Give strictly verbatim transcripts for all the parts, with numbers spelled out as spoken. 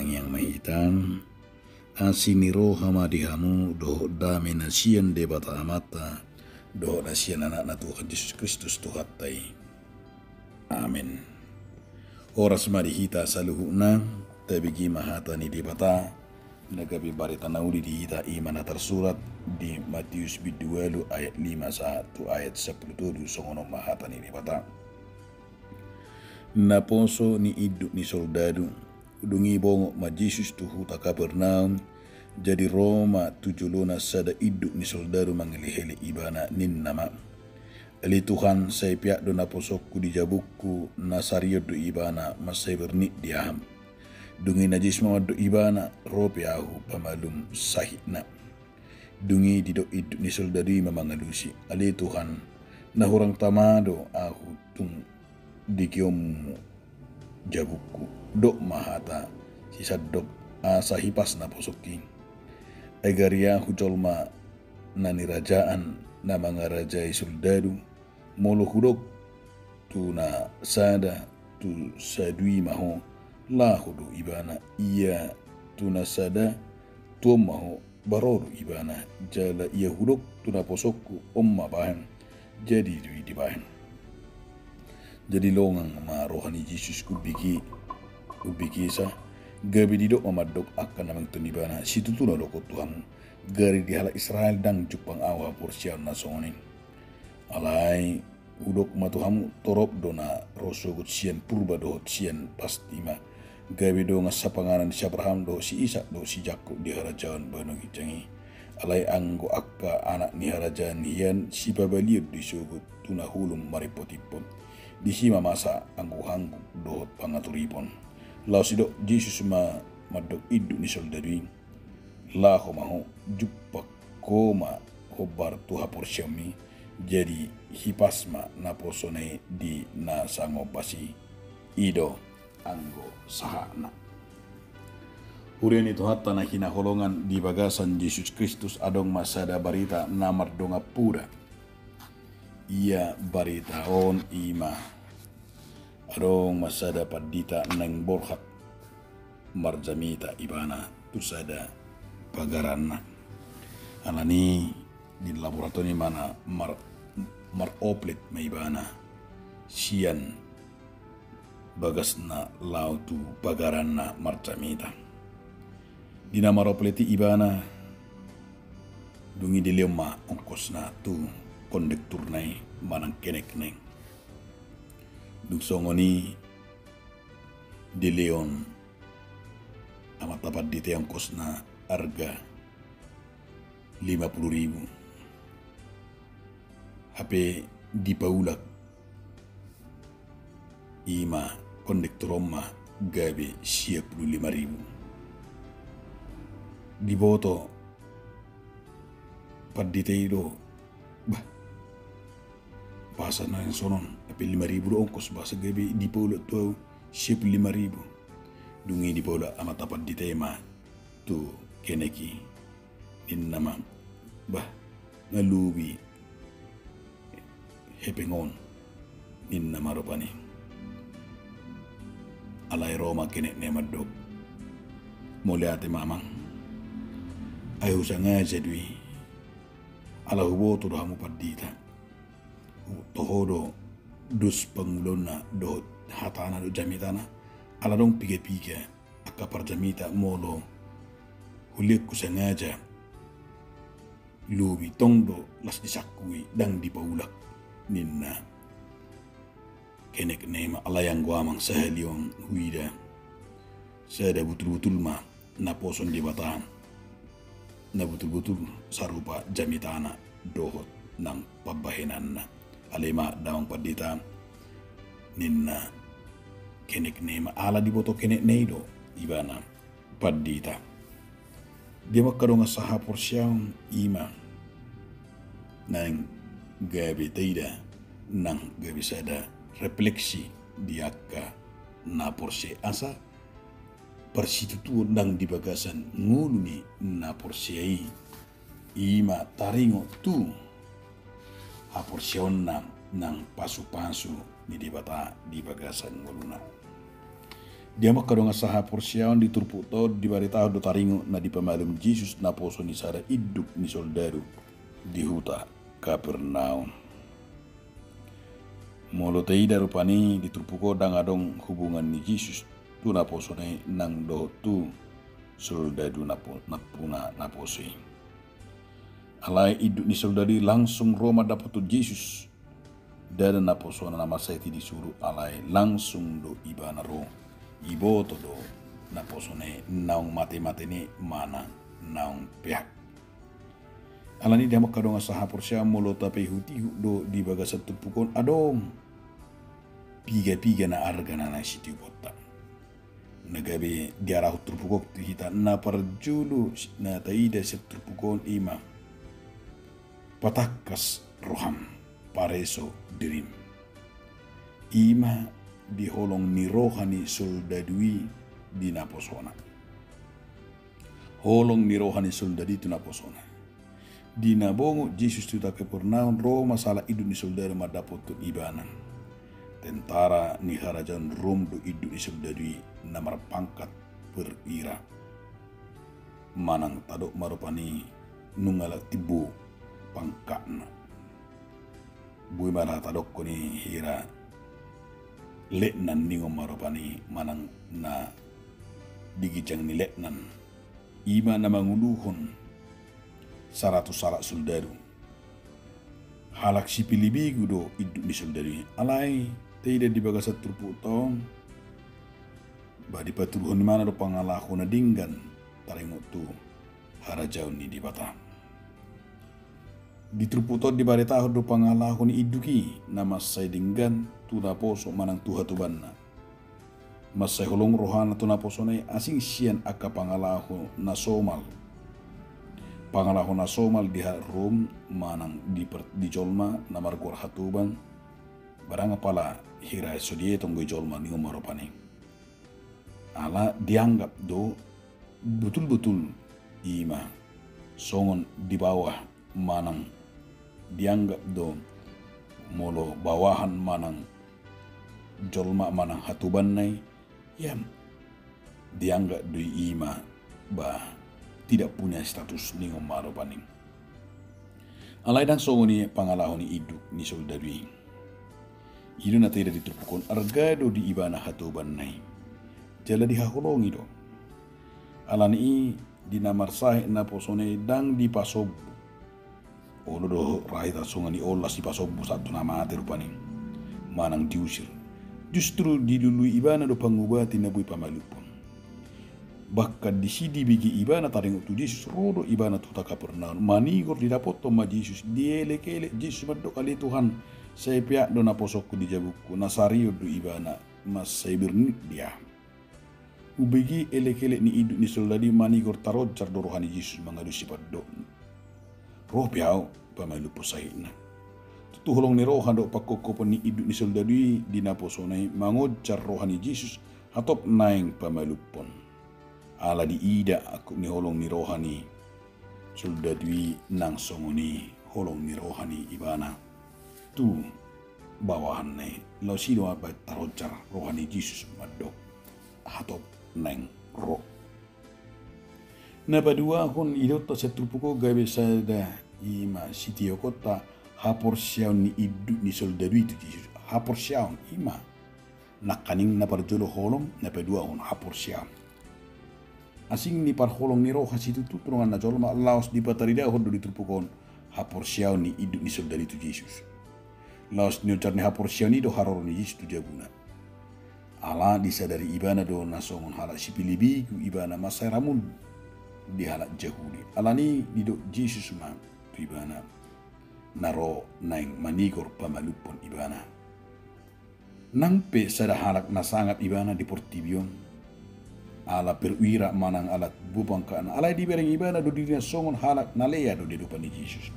Tangiang ma hita. Asi ni roha ma di hamu dohot dame na sian Debata Amanta dohot na sian Anakna Tuhan Jesus Kristus Tuhanta i. Amen. Horas ma di hita saluhutna. Tabege ma hata ni Debata na gabe barita na uli di hita, i ma na tarsurat di Matius bindu ualu ayat lima sahat tu ayat sampulu tolu. Songon on ma hata ni Debata. Naposo ni induk ni soldadu. Dung i bongot ma Jesus tu huta Kapernaum. Jadi ro ma tu jolona sada induk ni soldadu mangelehele Ibana, ninna ma: Ale Tuhan, sai peak do naposongku di jabungku. Na sarion do ibana, mansai bernit diaham. Dung i na Jesus ma mandok ibana: Ro pe ahu, pamalum sahitna. Dung i didok induk ni soldadu i ma mangalusi: Ale Tuhan, na hurang tama do ahu tung digeonmu jabungku. Dok ma hata sisandok asa hipas naposongki. Ai gari ahu jolma na nirajaan na mangarajai soldadu. Molo hudok tu na sada, tu sadui ma ho, laho do ibana. Ia tu na sada, tu on ma ho, ba ro do ibana. Jala ia hudok tu naposongku, on ma bahen, jadi do i dibahen. Jadi longang ma roha ni Jesus umbege, umbegesa, gabe didok ma mandok angka na mangihuthon ibana: Situtu na hudok tu hamu, gari di halak Israel ndang jumpang ahu haporseaon na songon i. Alai hudok ma tu hamu, torop do na ro sogot sian purba dohot sian pasti ma, gabe dongan sapanganan si Abraham dohot si Isak dohot si Jakkob di harajaon banua ginjang i. Alai anggo angka anak ni harajaon hian sipabalion do i sogot tu na holom marimpot-impot. Disi ma masa angguk-angguk dohot pangaturipon. Laos didok Jesus ma mandok induk ni soldadu i: Laho ma ho, jumpang ho ma hombar tu haporseaonmi. Jadi hipas ma naposona i di na sangombas i. I do anggo sahatna. Huria ni Tuhanta na hinaholongan di bagasan Jesus Kristus, adong ma sada barita na mardongan poda. Ia barita on i ma: Adong ma sada pandita naeng borhat marjamita ibana tu sada pagaranna. Alani di laboratori ma na mar-, maroplet ma ibana sian bagasna laho tu pagaranna marjamita. Di na maroplet i ibana, dung i dilehon ma ongkosna tu kondekturna i manang kenekna i. Dung songon i dilehon amanta pandita i ongkosna arga lima pulu ribu. Hape dipaulak i ma kondektur on ma gabe sia pulu lima ribu. Diboto pandita i do, bah, boasa na songon on, hape lima ribu do ongkos, boasa gabe dipaulak tu ahu sia pulu lima ribu. Dung i dipaulak amanta pandita i ma tu kenek i. Ninna ma, bah, na lobi hepeng on, ninna ma rupani. Alai ro ma kenekna i mandok, mauliate ma amang, ai husangaja do i, ala huboto do hamu pandita. Toho do dos pangulaonna dohot hatana dohot jamitana, ala adong piga-piga angka parjamita molo hulehon husangaja lobi, tong do las disangkui, ndang dipaulak, ninna kenekna i ma. Alai anggo amang, sahali on huida sada butul-butul ma naposo ni Debata, na butul-butul sarupa jamitana dohot nang pambahenanna. Ale ma damang pandita, ninna kenekna i ma, ala diboto kenekna i do ibana pandita. Dia ma angka dongan sahaporseaon, i ma naeng gabe taida, nang gabe sada refleksi di angka na porsea, asa parsitutuon nang di bagasan ngolu ni na porsea i, i ma taringot tu haporseaonna nang pasu-pasu ni Debata di bagasan ngoluna. Di hamu angka dongan sahaporseaon, di turpukta on dibaritahon do taringot na dipamalum Jesus naposo ni sada induk ni soldadu di huta Kapernaum. Molo taida rupani di turpuk on ndang adong hubungan ni Jesus tu naposona i nang dohot tu soldadu napo-, nampuna naposo i. Alai induk ni soldadu i langsung ro mandapothon Jesus. Ndada naposona na mansai disuru, alai langsung do ibana ro. Iboto do naposona i naung mate-mate ni manang naung peak. Alani i di hamu angka dongan sahaporseaon, molo tapaihut-ihut do di bagasan turpuk on adong piga-piga na arga na naeng sitiuponta. Na gabe diarahon turpuk on tu hita, na parjolo na taida sian turpuk on i ma patangkas roham, pareso dirim. I ma di holong ni roha ni soldadu i di naposona. Holong ni roha ni soldadu i tu naposona. Di na bongot Jesus tu huta Kapernaum, ro ma sahalak induk ni soldadu mandapothon ibana. Tentara ni harajaon Rom do induk ni soldadu i na marpangkat perwira. Manang tadok ma rupani nunga la timbo pangkatna. Boi ma ra tadokhon i hira letnan ningon ma rupani, manang na di ginjang ni letnan. I ma na manguluhon saratus halak soldadu. Halak sipilibegu do induk ni soldadu i. Alai taida di bagasan turpukta on, ba dipatuduhon ibana do pangalaho na denggan taringot tu harajaon ni Debata. Di turpukta on dibaritahon do pangalaho ni induk i na mansai denggan tu naposo manang tu hatobanna. Mansai holong rohana tu naposona i asing sian angka pangalaho na somal. Pangalaho na somal di halak Rom manang di per-, di jolma na margoar hatoban, barang apala hira so dietong do i jolma ningon ma rupani. Ala dianggap do botul-botul i ma songon di bawah manang dianggap do molo bawahan manang jolma manang hatobanna i, ia dianggap do i ma ba tidak punya status ningon ma rupani. Alai ndang songon i pangalaho ni induk ni soldadu i. I do na taida di turpuk on, arga do di ibana hatobanna i. Jala dihaholongi do. Alani i di na marsahit naposona i ndang dipasombu. Olo do ra hita songon i, olo las dipasombu sahat tu na mate rupani. Manang diusir. Justru dilului ibana do pangubati na boi pamalumhon. Bahkan disi dibege ibana taringot tu Jesus, ro do ibana tu huta Kapernaum. Manigor, didapothon ma Jesus, dielek-elek Jesus mandok, ale Tuhan, sai peak do naposongku di jabungku, na sarion do ibana, mansai bernit dia. Ubege elek-elek ni induk ni soldadu i manigor, taronjar do roha ni Jesus mangalusi pandokna. Ro pe ahu pamalumhon sahitna. Tutu holong ni roha dohot pangkophopon ni induk ni soldadu i di naposona i mangonjar roha ni Jesus hatop naeng pamalumhon. Ala diida angkup ni holong ni roha ni soldadu i nang songon i holong ni roha ni ibana tu bawahanna i. Laos i do baen taronjar roha ni Jesus mandok hatop naeng ro. Na paduahon, didok hita sian turpuk on gabe sada i ma sitihokonta haporseaon ni induk ni soldadu i tu Jesus. Haporseaon i ma nangkaning na parjolo holong, na paduahon haporseaon. Asing ni parholong ni roha situtu tu donganna jolma, laos dipataridahon do di turpuk on haporseaon ni induk ni soldadu i tu Jesus. Laos nionjar ni haporseaon i do haroro ni Jesus tu jabuna. Ala disadari ibana do na songon halak sipilibegu ibana mansai ramun di halak Jahudi. Alani i didok Jesus ma tu ibana na ro naeng manigor pamalumhon ibana. Nang pe sada halak na sangap ibana di portibi on, ala perwira manang ala timbo pangkatna, alai dibereng ibana do dirina songon halak na lea do di adopan ni Jesus.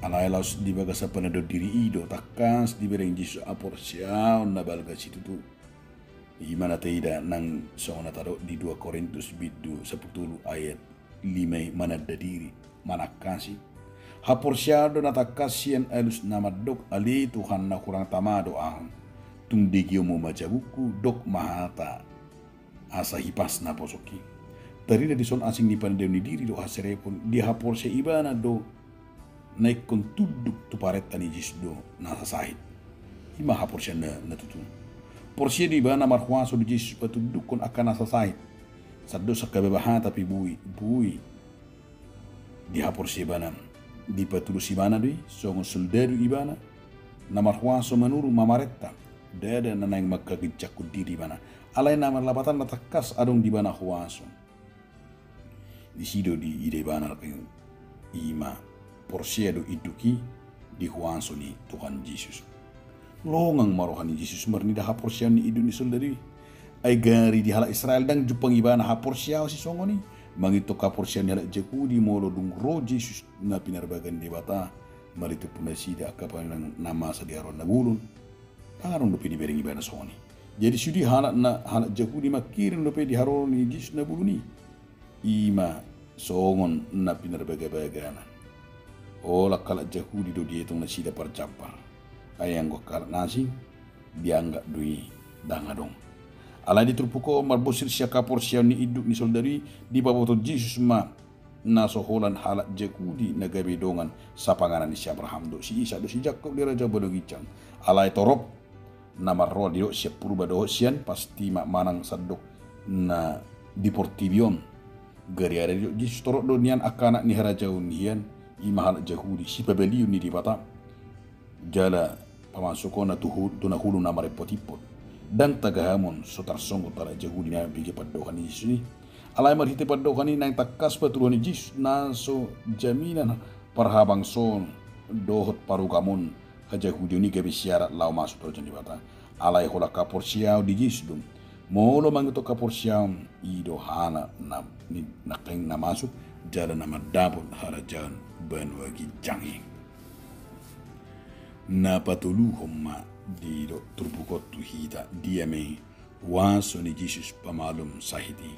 Alai laos di bagasan panandon diri i do tangkas dibereng Jesus haporseaon na balga situtu. I ma na taida nang songon na tadok di dua Korintus bindu sampulu tolu ayat lima i, mananda diri, manangkasi. Haporseaon do na tangkas sian alus na mandok, ale Tuhan, na hurang tama do ahu. Dung degehonmu ma jabungku, dok ma hata asa hipas naposongki. Tarida dison asing ni panandaion ni diri dohot haserepon, dihaporseai ibana do na ingkon tunduk tu parenta ni Jesus do na sasahit. I ma haporseaon na, na tutu. Porsea do ibana marhuaso do Jesus patundukhon angka na sasahit. Sandos angka baba hata pe boi, boi dihaporseai ibana, dipatudos ibana do i, songon soldadu ibana, na marhuaso manurung mamarenta, ndada na naeng manghaginjanghon diri ibana, alai na marlapatan na tangkas adong di ibana huaso. Disi do diida ibana, i ma porsea do induk i di huaso ni Tuhan Jesus. Longang ma roha ni Jesus marnida haporseaon ni induk ni soldadu i. Ai gari di halak Israel ndang jumpang ibana haporseaon sisongon i. Mangihuthon haporseaon ni halak Jahudi molo dung ro Jesus na pinarbaga ni Debata, marhite ompu nasida angka panurirang na masa di haroro na bolon. Ndang adong dope dibereng ibana songon i. Jadi sude halak na, halak Jahudi mangkirim dope di haroro ni Jesus na bolon i. I ma songon na pinarbagabagana. Holan halak Jahudi do dietong nasida parjambar. Ai anggo halak na asing, dianggap do i ndang adong. Alai di turpuk on marbosir sian haporseaon ni induk ni soldadu i, dipabotohon Jesus ma na so holan halak Jahudi na gabe dongan sapanganan ni si Abraham dohot si Isak dohot si Jakob di harajaon banua ginjang. Alai torop na marroha didok sian purba dohot sian pasti ma manang sandok na di portibi on. Gariada didok Jesus torop do nian angka anak ni harajaon hian, i ma halak Jahudi, sipabalion ni Debata. Jala pamasukhonna tu hu-, tu na hulu na marimpot-impot. Ndang tagahamon so tarsonggot halak Jahudi na bege pandohan ni Jesus i. Alai marhite pandohan i naeng tangkas patuduhon ni Jesus na so jaminan parhabangsoon dohot parugamoon hajahudion i gabe syarat laho masuk tu harajaon Debata. Alai holan haporseaon di Jesus do. Molo mangihuthon haporseaon, i do halak na, ni, na naeng na masuk jala na mandapot harajaon banua ginjang i. Na patoluhon ma didok turpuk on tu hita, dia ma i huaso ni Jesus pamalum sahit i.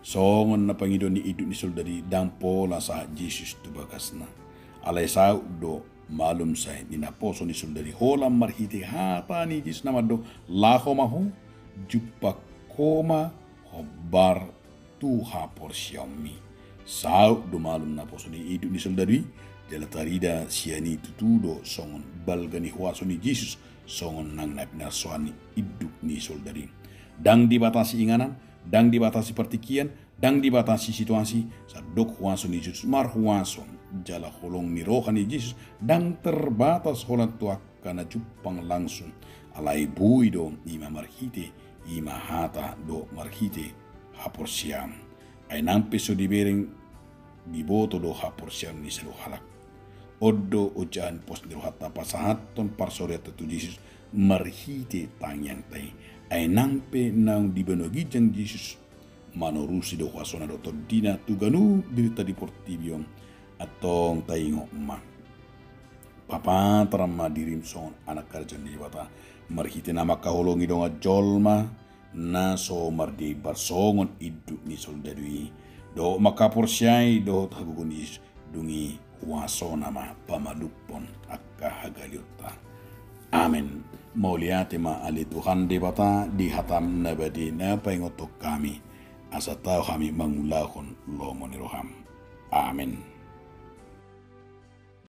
Songon na pangidoan ni induk ni soldadu i, ndang pola sahat Jesus tu bagasna. Alai saut do malum sahit ni naposo ni soldadu i holan marhite hata ni Jesus na mandok, laho ma ho, jumpang ho ma hombar tu haporseaonmi. Saut do malum naposo ni induk ni soldadu i, jala tarida sian i tutu do songon balga ni huaso ni Jesus, songon nang na pinarsoan ni induk ni soldadu i. Ndang dibatasi inganan, ndang dibatasi partingkian, ndang dibatasi situasi, sandok huaso ni Jesus marhuaso, jala holong ni roha ni Jesus ndang terbatas holan tu angka na jumpang langsung, alai boi do i ma marhite, i ma hata dohot marhite haporseaon. Ai nang pe so dibereng, diboto do haporseaon ni saluhut halak. On do ojahan pos ni rohanta pasahathon parsorianta tu Jesus marhite tangiangta i. Ai nang pe naung di banua ginjang Jesus, manorusi do huasona dohot tondina tu ganup dirinta di portibi on. Antong taingot ma, papatar ma dirim songon anak harajaon ni Debata marhite na mangkaholongi dongan jolma na so mardiaimbar songon induk ni soldadu i, dohot mangkaporseai dohot hagogoon ni Jesus, dung i huasona ma pamalumhon angka hagalionta. Amen. Mauliate ma ale Tuhan Debata di hataM na badia na paingothon hami, asa tau hami mangulahon lomo ni rohaM. Amen.